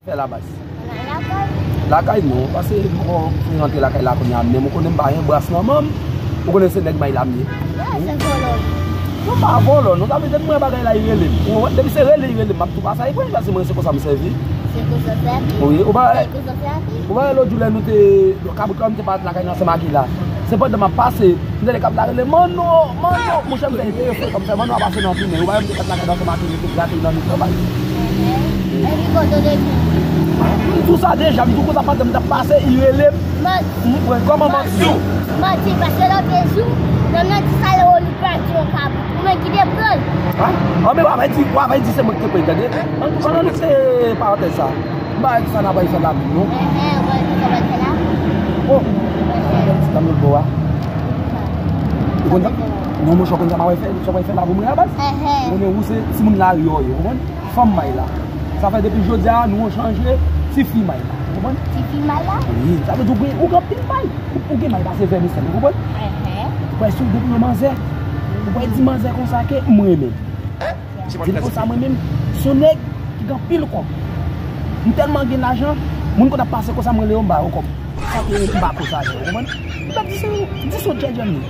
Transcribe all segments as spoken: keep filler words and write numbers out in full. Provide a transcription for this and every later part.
Fè la baz. Lakay? Lakay non, paske m poko fin rantre lakay la kounye a menm. Ou konnen m pa gen bras manman m. Ou konnen se nèg may la m ye. Lè se vòlò. Non, m pa vòlò non, sa vle di depi mwen bagay la i rele m. Ou konprann? Depi se rele i rele m, m ap tou pase a, e pou yon bagay se mwen se konsa m sèvi. Se konsa w sèvi? Wi, ou pa... Se konsa w sèvi? Ou pa wè lòt jou lè nou te, kabrit la m te parèt lakay nou ansanm ak li la. Se pandan m ap pase, m tande kab la rele, "Manno, Manno!" Monchè, m fè enterese kòm fè Manno a pase nan tounen. Ou pa wè m te kat lakay nan ansanm ak li, m te grate nan li travay. Epi kote w te di? M di w sa deja, m di w konsa pandan m t ap pase, i rele m. Manti. M pran kòman manti? Manti, paske lòt jou, nonm nan di sa lè ou li pati yon kab. Ou menm ki te pran l. Ha? An, men w ap di, w ap di se mwen ki te pran l, tande? Antouka, ann anonse parantèz sa. M pa wè kisa n ap al fè la menm non. Enhen, ou pa wè kisa w al fè la? Oh! Monchè, ti dam lòt bò a. Ou konn sa? Non, monchè, ou konn sa m ap al fè, sa w al fè la pou mwen a baz? Enhen. Ou konnen ou se timoun lari w ye, ou konprann? Fanm may la. Sa fè depi jodi a, nou chanje tifi may la, ou konprann? Tifi may la? Wi, sa vle di ou gen, ou gen anpil may. Ou, ou gen may pase vèmisèl, ou konprann? Enhen. Ou wè si w depi yon manzè, ou wè di manzè konsa ke m renmen. Di l konsa mwen menm, se yon nèg ki gen anpil kòb. M tèlman gen lajan, moun konn ap pase konsa, m rele yo, m ba yo kòb. Sa ke m ba konsa, ou konprann? M ta di se, di se yon djèdjè m ye.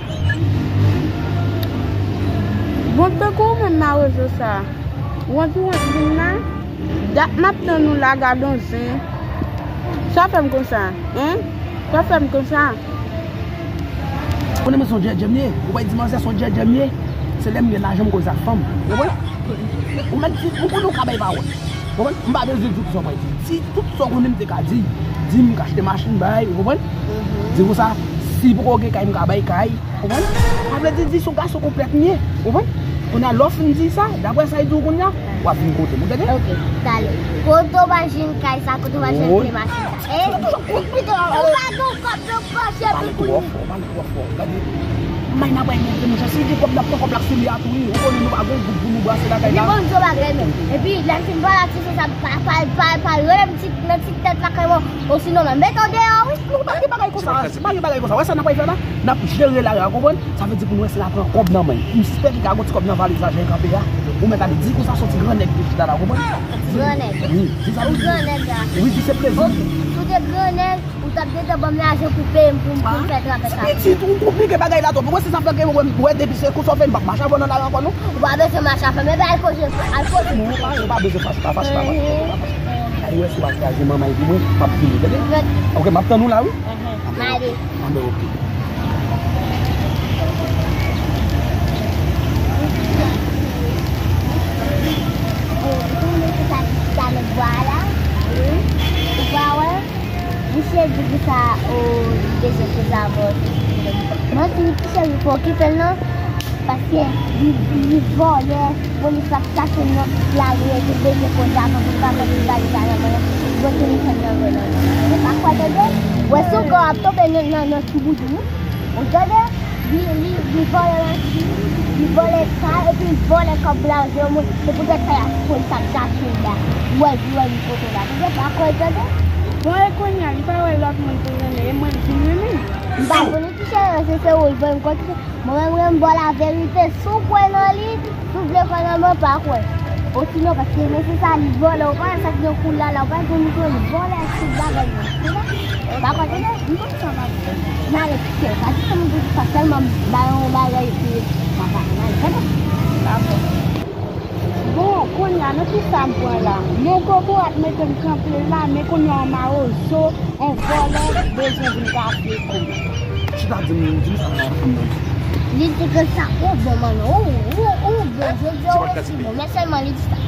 Bon, tankou ou menm mawozo sa, ou anvi w ap vin la, dat m ap tann ou la, gadon zen. Sa fè m konsa, en? Sa fè m konsa? Konnen mwen se yon djèdjè m ye. Ou pa di manzè se yon djèdjè m ye. Se lè m gen lajan m koze ak fanm. Ou konprann? Ou mèt di, ou konnen ou ka bay pawòl. Ou konprann? M pa bezwen di w kisa w pral di. Di tout sa w konnen m te ka di. Di m ka achte machin bay, ou konprann? Di konsa, si poko gen kay m ka bay kay, ou konprann? Sa vle di, di se yon gason konplèt m ye, ou konprann? Kounye a lè w fin di sa, daprè sa l di w kounye a, w ap vin kote m, ou tande? Ok, talè. Kote w pa jwenn kay sa, kote w pa jwenn pye machin sa? E? Ou pa gen kòb nan pòch epi kounye a. Pale twò fò, pale twò fò. Gade, may n ap bay monte, monchè. Si l gen kòb, n ap pran kòb la ak sou li a tou, wi. Ou konnen nou pa gen goud pou nou brase lakay la. Li bon, di w bagay menm. Epi, lè m fin pale ak ti sè sa, pa, pa, pa, pa rele m ti, nan ti tèt lakay mwen. Osinon, m ap mete w deyò, wi. Non, pa gen bagay konsa, pa gen bagay konsa. Wè sa n ap pral fè la? N ap jere lari a, konprann? Sa vle di pou nou wè si l ap pran kòb nan men l. M sispèk li ka gon ti kòb nan valiz la, jan l kanpe a. Ou mèt ale di konsa se yon ti grannèg ki chita la, konprann? Ti grannèg. Wi, di sa nou di. Grannèg la. Wi, di se plezi. Ok, si w te grannèg, ou t ap gentan ban m lajan pou peye m pou m, pou m fè travay sa. Pitit, ou konplike bagay la twòp. Ou wè se sa fè ke mwen, mwen depi se konsa w fè m p ap mache avè w nan lari ankò non. Ou pa bezwen mache avè m, epi al koze, al koze. Non, pa, ou pa bezwen fache, pa fache, pa fache, pa fache. Ay, wè si w ap kraze manman epi mwen, m ap vini, tande? Ok, m ap tann ou la, wi. Enhen, m ale. Anben, ok. Ou konnen se sa ki chita nan bwa a la? Wi. Ou pa wè? Misye di konsa, o, li bezwen koze avè w. Mwen di misye, li pa okipe l non. Paske li, li vòlè, polis ap chache l nan lari, li bezwen koze avè l, pou l pa mèt li ba li ba nan men l, pou telefòn nan vòlè. Ou pa kwè tande? Wè si w ka w ap tonbe nan, nan, nan twouboudou, wi. Ou tande? Li, li, li vòlè machin, li vòlè kay, epi li vòlè kòb lajan moun. Se poutèt sa y ap, polis ap chache l la. Ou wè, ou wè li kote la. Tande? Pa kwè tande? Bon, e kounye a, li pa wè lòt moun pou l renmen, e mwen l vin renmen. M pa konnen ki chè se, se ou l voye m kontre. Mwen menm, mwen, m ba w laverite, si w kwè nan li, si w vle kwè nan mwen, pa kwè. Osinon, paske mesye sa, li vòlè, ou pa wè sa k gen kou l la, la, ou pa wè misye, li vòlè tout bagay yo. Ou pa kwè tande? M konn sa m ap fè. M ale, kite, pa di sa m te di sa, sèlman m ba yon bagay, epi m ap ale, m ale, tande? Dakò. Bon, kounye a, nan kisa m pran la? Mon Kobo ap mete m kanpe la, men kounye a, yon mawozo, yon vòlè, bezwen vin gate kou. Chita di m, di m sa nan fanm nan. Li di konsa, ou bon, manman, ou, ou, ou bon, jodi a ou osi bon, men sèlman li di sa.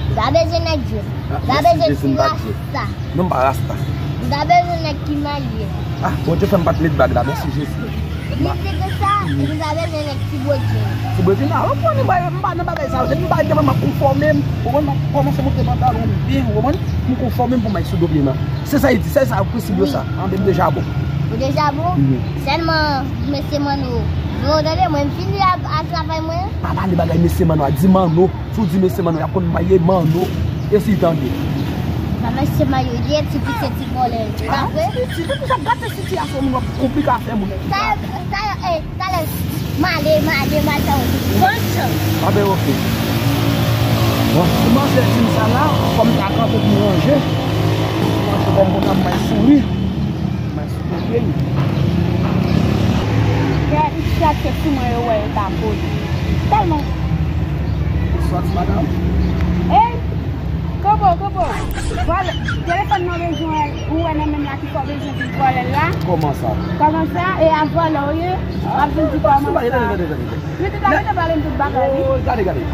M pa bezwen nèg djol. M pa bezwen ti rasta. Non, m pa rasta. M ta bezwen nèg ki marye. Ah, Bondye fè m pa t met bag la, mèsi Jezi. Li di konsa, m ta bezwen nèg ti bredjin. Ti bredjin? Ah, ou konnen m pa, m pa nan bagay sa yo. Depi m parèt devan m ap konfòme m, ou konprann, m ap kòmanse monte pantalon m byen, ou konprann, m konfòme m pou m al sou do pye m. Se sa li di, se sa prensip yo sa. Anben m deja bon. Ou deja bon? Wi. Sèlman, mesye Manno, bon, tande, mwen m fini a, a travay mwen. Pa pale bagay mesye Manno a, di Manno. Si w di mesye Manno, y ap konn maye Manno. E si l tande? Pa mesye Manno, li ye ti piti, ti vòlè. Pa vre? Ti piti, depi sa gate sitiyasyon moun, w ap konplike afè moun. Sa, sa, eh, talè, m ale, m ale, m al fè yon ti. Bonn chans. Anben, ok. Bon, si manzè di m sa la, fò m ta kanpe pou m ranje. Kòm konsa m bay souri. M bay souri. Gè, i chache sou mwen, yo wè, yo ta kote. Tèlman. Bonswa, ti madanm. Ey! Kobo, kobo. Vòlè, telefòn nan bezwen, ou wè nan menm la ki fè w bezwen vin vòlè l la. Kòman sa? Kòman sa? E a vòlè w ye? W ap vin di kòman sa? Tande, tande, tande, tande. Li te ta rete pale m tout bagay, wi. Oh, gade, gade.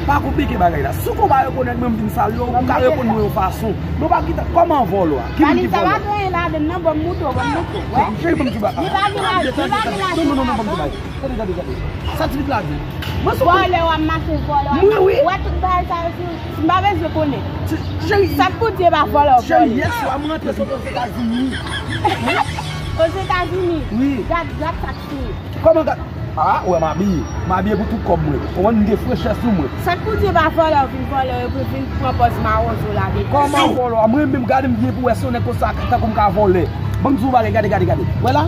Pa konplike bagay la. Si w konn pa rekonèt mwen, m vin salye w, ou ka reponn mwen yon fason. Men w pa kite kòman vòlè w a? Ki moun ki vòlè w? Sa pa gen ladan nan, ban m moute w, ban m moute w, wè. Cheri, ban m di bagay. Li pa gen ladan, li pa gen ladan. Non, non, non, non, ban m di bagay. Gade, gade, gade. Sa ti pitit la di. Mwen sou vòlè w ap mache vòlè w ap. Wi, wi. Wè tout bagay sa yo sou, m pa bezwen konnen. Cheri. Sa k pou di e pa vòlè w vòlè. Cheri, yè swa mwen rantre sot Ozetazini. Ozetazini? Wi. Gad, gad sa k fini. Kòman gad? Ah, ou wè m abiye. M abiye pou tout kòb mwen. Ou konprann, m gen frechè sou mwen. Sa k pou di e pa vòlè w vin vòlè w epi vin pran pòz mawozo la depi. Kòman vòlè w? Mwen menm gade m byen pou wè si yon nèg konsa tankou m ka vòlè. Ban m di w bagay, gade, gade, gade. Wè la,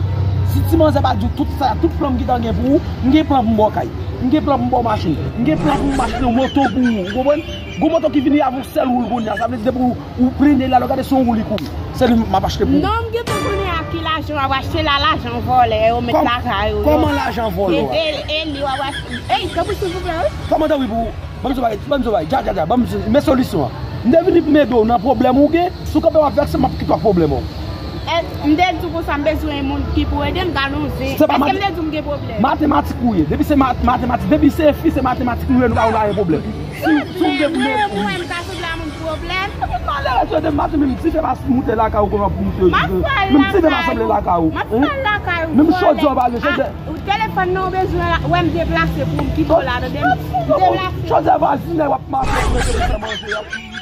si ti manzè pa di w tout sa, tout plan m gentan gen pou ou, m gen plan pou m ba w kay. M gen plan pou m ba w machin. M gen plan pou m achte yon moto pou ou. Ou konprann? Gon moto ki vini avèk yon sèl wou l kounye a. Sa vle di depi ou, ou prene la, lè w gade se yon wou li kouri. Se li m ap achte pou ou. Non, m gentan konnen a ki lajan w ap achte la, lajan vòlè yo met lakay ou yo. Kòman lajan vòlè w a? E, e, e li w ap achte. Ey, tanpri silvouplè, wi. Kòman tanpri pou ou? Ban m di w bagay, ban m di w bagay, dja, dja, dja, ban m di, men solisyon an. M te vini pou m ede w nan pwoblèm ou gen, si w kanpe w ap vèkse, m ap kite w ak pwoblèm ou. E, m te di w konsa, m bezwen yon moun ki pou ede m, gade yon zen. Èske m te di w m gen pwoblèm? Matematik ou ye. Depi se mat-, matematik, depi se fi, se matematik nou ye, nou pa konn pa gen pwoblèm. Si, si w gen pwoblèm. Mwen, mwen, m ka sanble a moun pwoblèm. Malere, tande, m pa tande, menm dife pa moute lakay ou, konnen w ap moute. M ap fè l lakay ou. Menm dife pa sanble lakay ou. M ap fè l lakay ou, vòlè. Menm chodyè w pa gen, chodyè. Ou telefòn nan ou bezwen la, wè m deplase pou m kite w la, tande m deplase. Chodyè vwazinay w ap mache pou mete pou fè manje, w ap